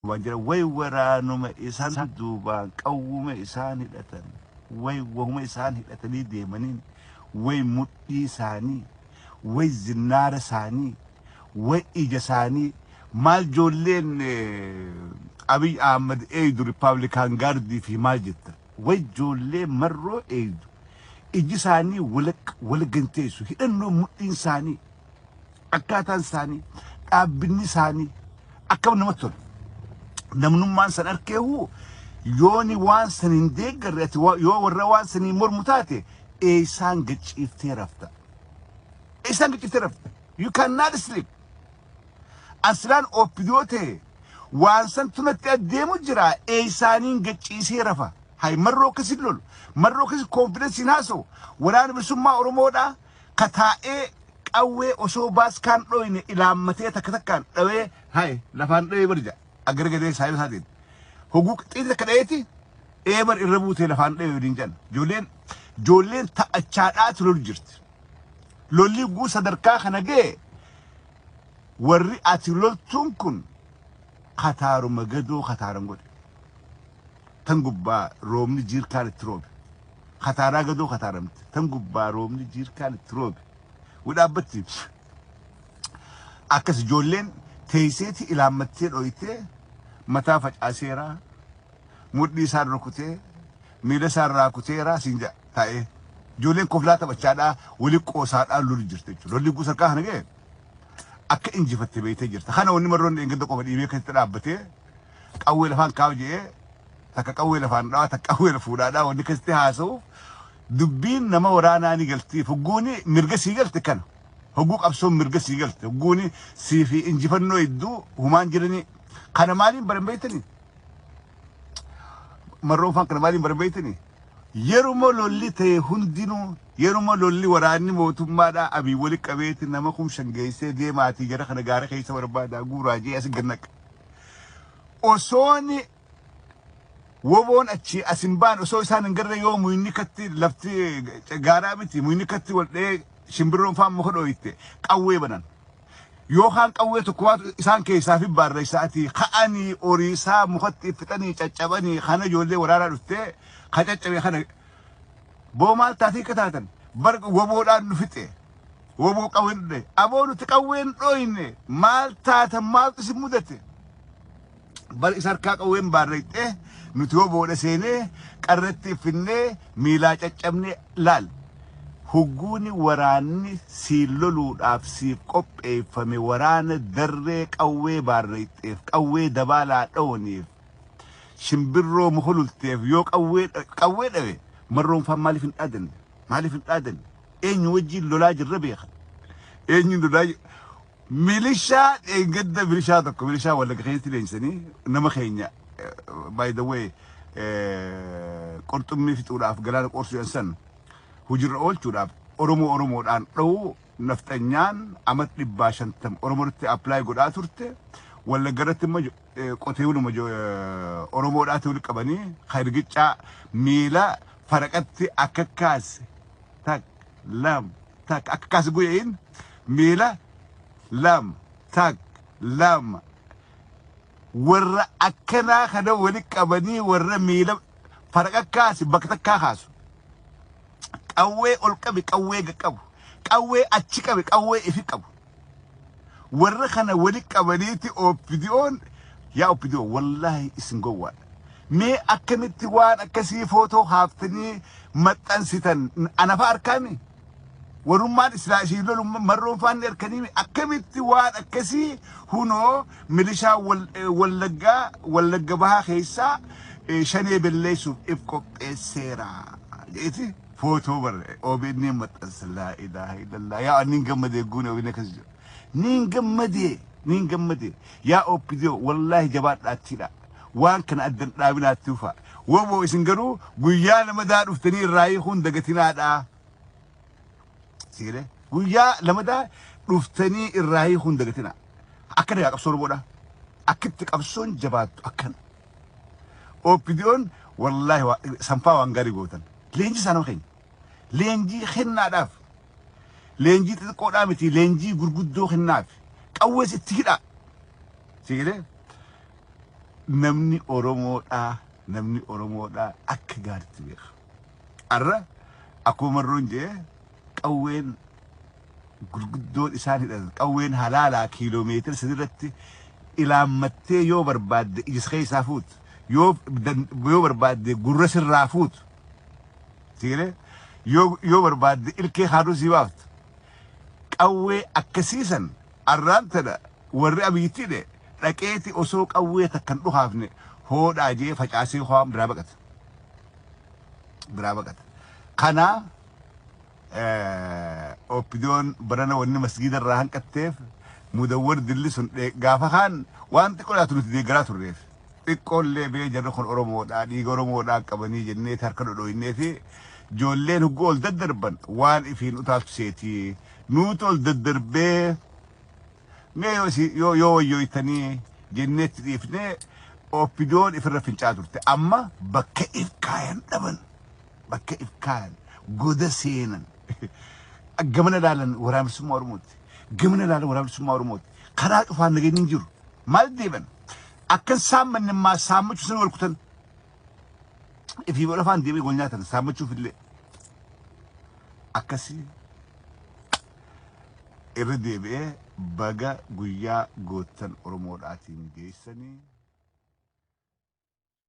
Waan jira way waraanuma isaan duubaan qawwuma isaan hidhatan, way wahuma isaan hidhatanii deemaniin, way mudhii isaanii, way zinnaara isaanii, way ija isaanii. Maal ijoolleen Abiy Ahmad eeydu Republican Guard fi maal jetta? Way ijoollee Marroo eeydu, iji isaanii wal ganteessu, hidhannoo mudhiin isaanii, akkaataan isaanii, dhaabbinni isaanii akkam namatti tola. Namnummaan san arkeehu yooni waan san hin deeggarre, ati yoo warra waan sanii mormu taate, eessaan gachiiftee rafta? Eessaan gachiiftee rafta? You cannot sleep. Asilaan OPDO ta'e waan san tunatti adeemu jira, eessaaniin gachiisee rafa? Hay, Marroo akkasin lolu, Marroo akkasin confidence iin haasa'u, Waraana Bilisummaa Oromoodha kataa'ee qawwee osoo baaskaan dhoyne ilaammatee takka takkaan dhawee, hay, lafaan dhawee barja agargadee saayiba isaatiin hoguu xiixii takka dhayeeti eebar irra buutee lafaan dhawee waliin jedhan. Ijoolleen taphachaadhaatu lolu jirti. Lolli guu sadarkaa kana ga'e, warri ati loltuun kun kataaruma gadoo kataaran godhe. Tan gubbaa roobni jiirkaan itti roobe. Kataaraa gadoo kataaramte. Tan gubbaa roobni jiirkaan itti roobe. Wadhaabbatti akkas ijoolleen teesseeti ilaammattee dhoyitee, mataa facaaseeraa, mudhii isaan rukutee, miila isaan raakuteeraa siin jedha taa'ee. Ijoolleen koflaa taphachaadhaa, wali qoosaadhaa lolu jirti jechuudha. Lolli guu sarkaa kana ga'e akka injifatte beektee jirta. Kana wanni Marroon dheengadda qofa dhiibee akkasitti dhaabbatee qawwee lafaan kaa'u jedhee, takka qawwee lafaan dhawaa, takka qawwee fuudhaadhaa, wanni akkasitti haasa'uuf dubbiin nama waraanaa ni galti. Hogguuni mirga sii galte kana. Hogguu qabsoon mirga sii galte. Hogguuni sii fi injifannoo hedduu humaan jiranii. Kana maaliin baran beektanii? Marroon faan kana maaliin baran beektanii? Yeruma lolli ta'e hundinuu, yeruma lolli waraanni mootummaadhaa Abii wali qabeeti nama 5,000 geessee deemaatii jara kana gaara keessa barbaadaa guuraa jee as gannaqa. Osooni woboon achi as hin baan, osoo isaan hin garre, yoo muyni katti lafti gaaraa miti, muyni katti wal dha'ee shimbirroon faan muka dhooyte, qawwee banan. Yookaan qawwee tokko waatu isaan keessaa fi baarreessaatii ka'anii horiisaa mukatti fixanii caccabanii, kana ijoollee waraanaa dhuftee ka caccabe kana boo maal taatee akka taatan bar woboodhaan nu fixe. Woboo qawween dhudhe. Aboo, nuti qawween dhooyne, maal taatan, maaltu isin mudate? Bar isa harkaa qawween baarreexxee nuti woboodha seenee qarratti finnee miilaa caccabnee laal. Hugguuni waraanni siin loluudhaaf siif qopheeffame, waraana darree qawwee baarreexxeef, qawwee dabaalaa dhawaniif, shimbirroo mukululteef yoo qawwee dhawe, Marroon faan maaliif hin dhaadanne? Maaliif hin dhaadanne? Eenyu wajjin lolaa jirra beekan? Eenyu lolaa? Milishaa dheengadda milishaa tokko, milishaa Wallagga keessatti leenjisanii nama keenya, by the way, qurxummii fixuudhaaf galaana qorsuu san hojiirra oolchuudhaaf Oromoo Oromoodhaan dha'uu nafxanyaan amat 150 Oromoodatti apply godhaa turte. Wallagga irratti immoo qotee buluma Oromoodhaatti wal qabanii hergicaa miila faraqatti akka kaase, tak lam tak akka kaase guyya'iin miila lam tak lama, warra akkanaa kana wali qabanii, warra miila faraqa kaase bakka takkaa kaasu. Qawwee ol qabi qawwee qabu, qawwee achi qabi qawwee ifi qabu. Warra kana wali qabaniiti OPDO'n. Yaa OPDO, wallaahi isin gowwaadha. Mee akkamitti waan akkasii footoo haaftanii maxxansitan? Anafa harkaami? Warrummaan islaa isii lolu Marroon faanni harkanii akkamitti waan akkasii hunoo milishaa Wallaggaa, Wallagga Bahaa keessaa Shanee belleessuuf if qopheesseera jeeti footoo barre OBN maxxansa. Laa ilaaha illallah. Yaa niin gammadee guune OBN akkas jedhu, niin gammadee, niin gammadee. Yaa OPDO, wallaahi jabaadhaattiidha, waan kana addan dhaabinaatti ufa. Woboo isin garuu guyyaa lamadaa dhuftanii irraa hiikuun dagatinaadhaa. Sigalee guyyaa lamadaa dhuftanii irraa hiikuun dagatinaa. Akkana yaa qabsoon boodha. Akkitti qabsoon jabaattu akkana. OPDO'n wallaahi sanfaa waan gaarii gootan. Leenjii isaa nama keenya. Leenjii kennaadhaaf. Leenjii xixiqqoodhaa miti, leenjii gurguddoo kennaaf. Qawwees itti hidhaa. Sigalee. Namni Oromoodhaa, namni Oromoodhaa akka gaariitti beeka. Arra akkuma Marroon jee, qawween gurguddoon isaan hidhatan, qawween halaalaa kiiloomeetira 3 irratti ilaammattee, yoo barbaadde ija keessaa fuutu, yoo barbaadde gurra sirraa fuutu, sigalee yoo barbaadde ilkee haaduu sii baaftu. Qawwee akkasiisan arraan tana warri Abiyyitti hidhe dhaqeeti osoo qawwee takkan dhukaafne hoodhaa jee facaasee ho'aan biraa baqata. Biraa baqata. Kana OPDOn barana wanni masgiida irraa hanqatteef mudawwar dilli sun gaafa kaan waan xiqqoo laatu nuti deeggaraa turreef. Xiqqoollee bee jarri kun Oromoodhaa, dhiiga Oromoodhaa qabanii jennee harka dhodhooynee fi ijoolleen hugguu ol daddarban waan ifiin utaaltu seetii. Nuutu ol daddarbee mee yoo wayyooytanii jenneetti dhiifnee OPDOn ifirra fincaa turte. Amma bakka if kaayan dhaban. Bakka if kaayan goda seenan. Gamana ilaalan Waraana Bilisummaa Oromooti. Gamana ilaalan Waraana Bilisummaa Oromooti. Karaa cufaan nageenyi hin jiru. Maal deeban? Akkan saammanne immaa saammachuu sana wal kutan. Ifii wal afaan deemee wal nyaatan saammachuuf illee. Akkasii irra deebi'ee baga guyyaa goottan Oromoodhaatiin geessanii.